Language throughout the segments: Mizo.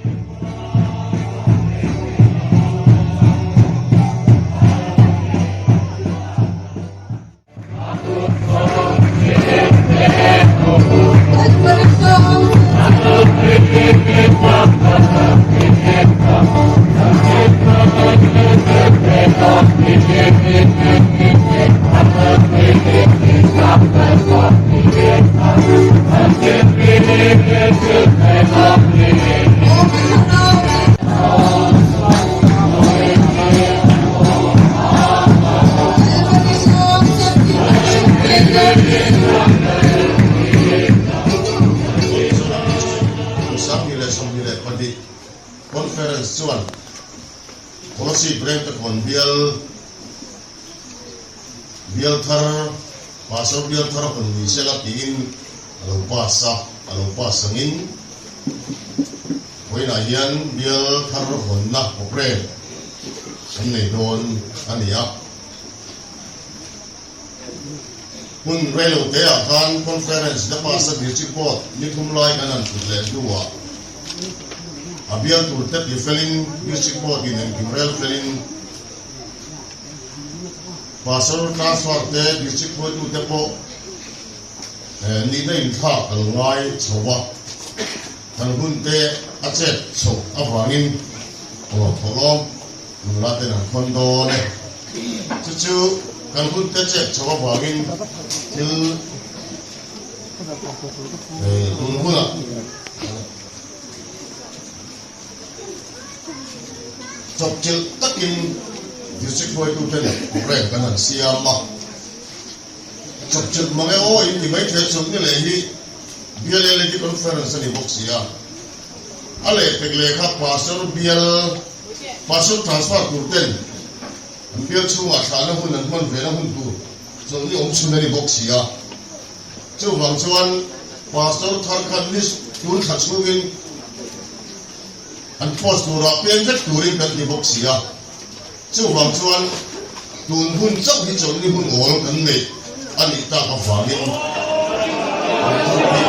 12 Conference chuan Kolasib Rengtekawn bial bial thar Pastor bial thar a hawn ni sela tiin a lo pass a, a lo pass angin vawiinah hian bial thar hawnna programme an nei dawn a ni a. Hun reiloteah khan conference la pass a District Board ni thum lai kan han thut leh hnuah a bial tur te ti felin District Board in engkim rel felin Pastor transfer te district hruaitu te pawh nihna inthlak a lo ngai chho va, kan hun te a chet chhoh avangin aw thawhlawm nula ten an khawn dawn e. Chu chu kan hun te chet chhoh avangin thil tun hunah Chawpchilh takin District hruaitute leh programme kan han siam a, chawpchilh mang e aw in ti mai thei a, chawlhni leh hi BLLAD Conference a ni bawk si a, a lehpek leh kha Pastor bial Pastor transfer tur ten an bial chhungah thlahna hun an hman vena hun tur chawlhni awm chhun a ni bawk si a, chuvang chuan Pastor thar khan ni tun thla chhungin An post turah peng vek turin kan ti bawk si a, chuvang chuan tun hun chauh hi chawlhni hun awl kan neih a nih tak avangin kan thu hi.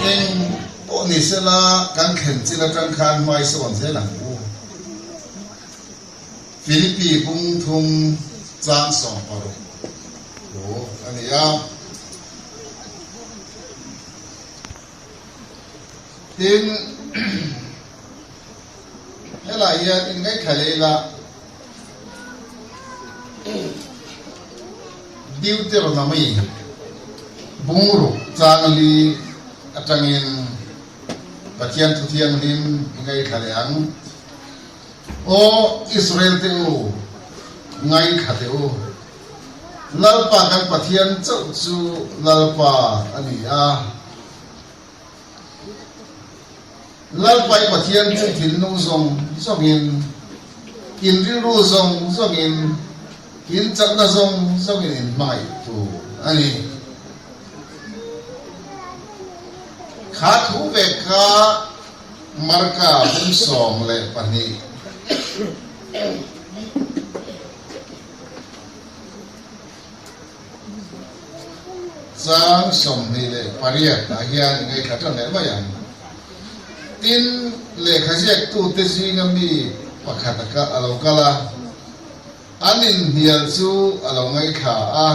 Eng pawh ni sela kan thlen chin atang khan hmai sawn zel ang u. Philippi bung thum chang 60 thu a ni a. Tin, helai hian in ngaihthla leh ila, Deuteronomy bung ruk chang li atangin Pathian thu thianghlim i ngaihthla leh ang. Aw Israel te u, ngaithla teh u. Lalpa kan Pathian chauh chu Lalpa a ni a. Lalpa i Pathian chu thinlung zawng zawngin, in rilru zawng zawngin, in chakna zawng zawngin in hmangaih tur a ni. Kha thu ve kha Marka 12. Chang 28 ah hian i ngaithla tan leh mai ang. Tin, lehkha ziaktute zinga mi pakhat a lo kal a, an inhnial chu a lo ngaithla a.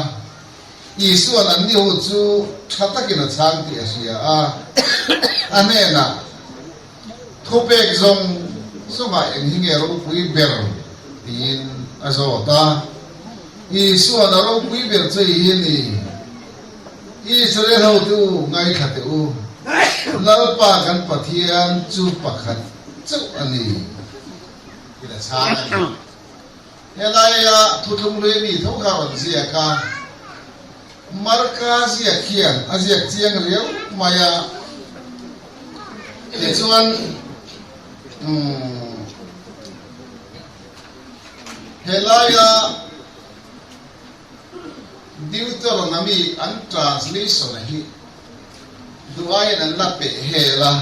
Isua'n an nihu chu tha takin a chhang tih a hria a, a hnenah, Thupek zawng zawngah eng hi nge ropui ber? tiin a zawt a. Isua'n a ropui ber chu i hi a ni. Israel hote u, ngaithla teh u, Lalpa kan Pathian chu pakhat chauh a ni, tiin a chhang a ni. Helaia thuthlung hlui mi tho kha rawn ziak a, Marka ziak hian a ziak chiang riau mai a, tichuan umm helaia Deuteronomy an translation hi duh aiin an la peh hel a,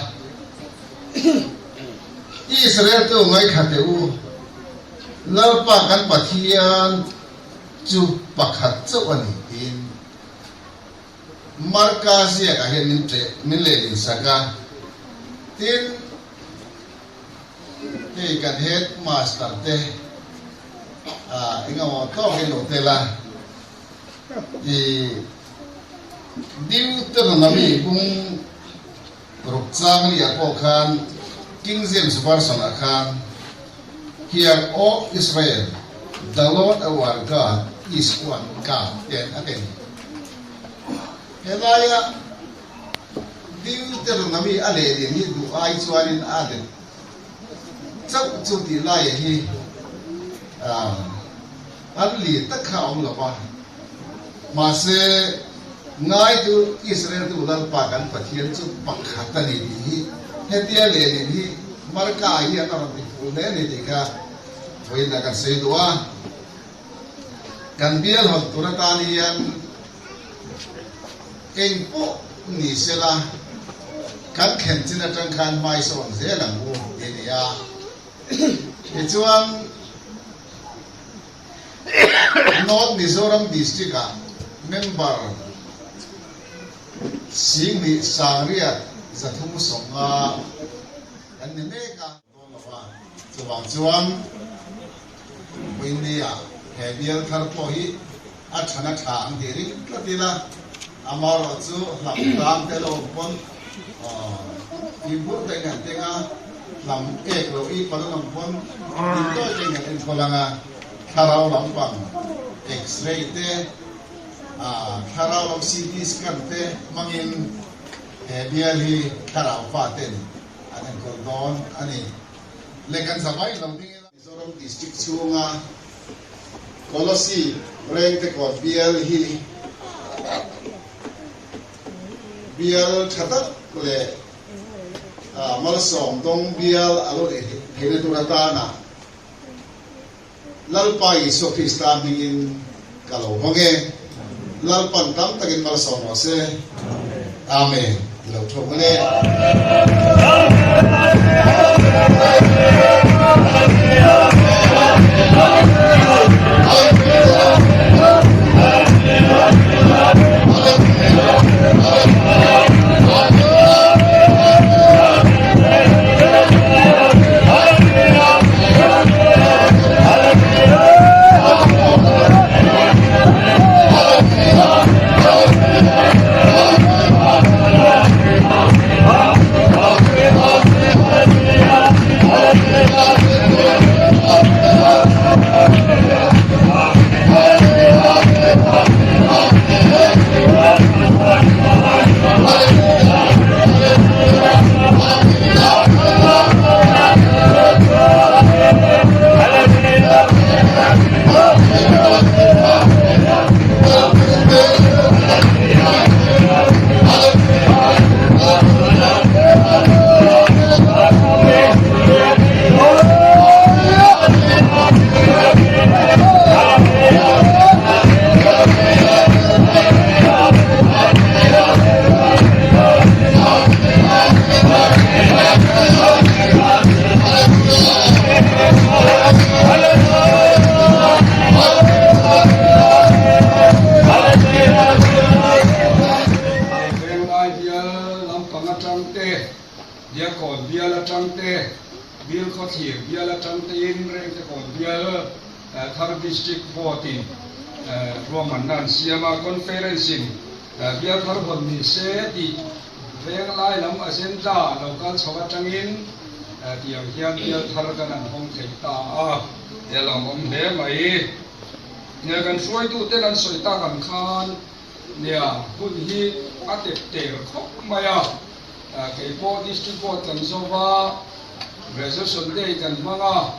Israel te u ngaithla teh u, Lalpa kan Pathian chu pakhat chauh a ni tiin Marka ziakah hian min ṭeh min lehlin sak a, tin hei kan headmaster te eng emaw tawkin lo tel a, i Deuteronomy bung ruk chang liah pawh khan King James Version ah khan Hear, O Israel, the Lord our God is one God tiang a ti. Helaia Deuteronomy a lehlin hi duh ai chuanin a let chauh chu tih laia hi an li tak kha a awm lo va. Mahse, ngaitu Israel tu Lalpa kan Pathian chu pakhat a ni tih hi hetia lehlin hi Marka hian a rawn ti fuh hle a ni tih kha vawiinah kan sawi duh a. Kan bial hawn tur atan hian eng pawh ni sela kan thlen chin atang khan hmaisawn zel ang u tih a ni a. Tichuan. North Mizoram District-ah member 10,000 sangriat 350 kan ni mek a. Dawn lo a, chuvang chuan Vawinia he bial thar pawh hi a thana tha ang tih ring tlat ila, amaherawhchu hlam tang te lo awm pawn fimkhur takin an teng a, hlam ek loh i pawn an awm pawn dintawi takin an enkawl ang a, thlarau lampang X-ray te, thlarau lam CT scan te hmangin he bial hi thlarau fa ten an enkawl dawn a ni. Le kan zavai lo ding ila. Mizoram District chhunga Kolasib Rengtekawn bial hi bial tha tak leh malsawm dawng bial a lo nih theihna tur atana Lalpa Isua Krista hmingin ka lo hawng e. Lalpan tam takin malsawm rawh se. Amen. I lo thawk ang e. Diakkawn bial atang te, Bilkhawthlir bial atang tein Rengtekawn bial thar District Board in ruahmanna an siam a, Conference in bial thar hawn ni se tih Venglai lam agenda lo kal chho atangin tiang hian bial thar kan an hawng thei ta a, he lawmawm hle mai. Nia kan hruaituten an sawi tak ang khan nia hun hi a tep ter khawp mai a, kei pawh District Board kan zo va, Graduation Day kan hmang a,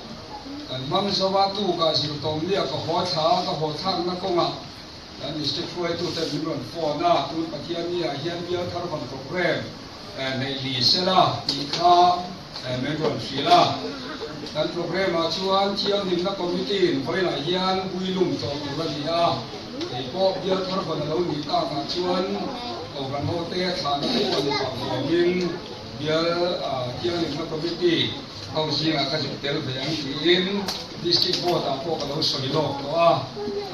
kan hmang zo va, tukah zirtawmnia ka haw thla a, ka haw thlakna kawngah kan District hruaituten min rawn phone a, tun Pathianni ah hian bial thar hawn programme neih ni sela tih kha min rawn hrilh a. Kan programme ah chuan Thianghlimna Committee in vawiinah hian Builum tlawh tur a ni a, kei pawh bial thar hawn a lo nih takah chuan Kohhran hote thlahna pawh a ni pah vawngin bial Thianghlimna Committee ho zingah ka zuk tel ve ang tiin District Board ah pawh ka lo sawi lawk tawh a,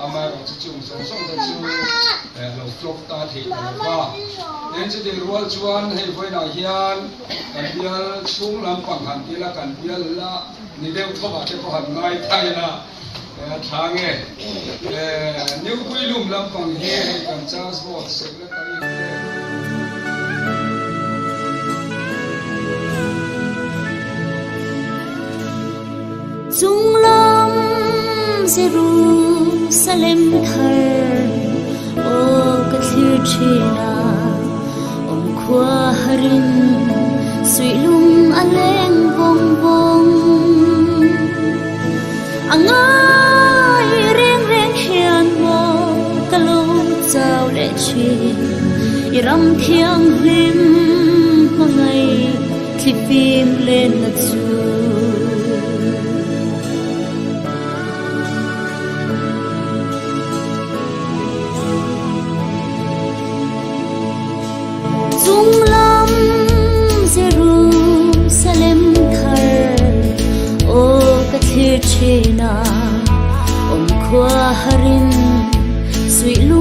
amaherawh chu chung zawng zawng te chu lo flop ta thei ta lo va. Tin chutih rual chuan hei vawiinah hian kan bial chhung lampang han ti la, kan bial la ni deuh thawk ah te pawh han ngai thai la, a tha nge New Builum lampang hi hei kan Church Board Secretary te. Chunglam Jerusalem thar aw ka thlir thin a, awm khua harin suihlung a leng vawng vawng. A ngai reng reng hian maw ka lo chau leh thin, i ram thianghlim hmangaih Thlifim lenna chu. Chunglam Jerusalem thar aw ka thlir thin a, awm khua harin suih.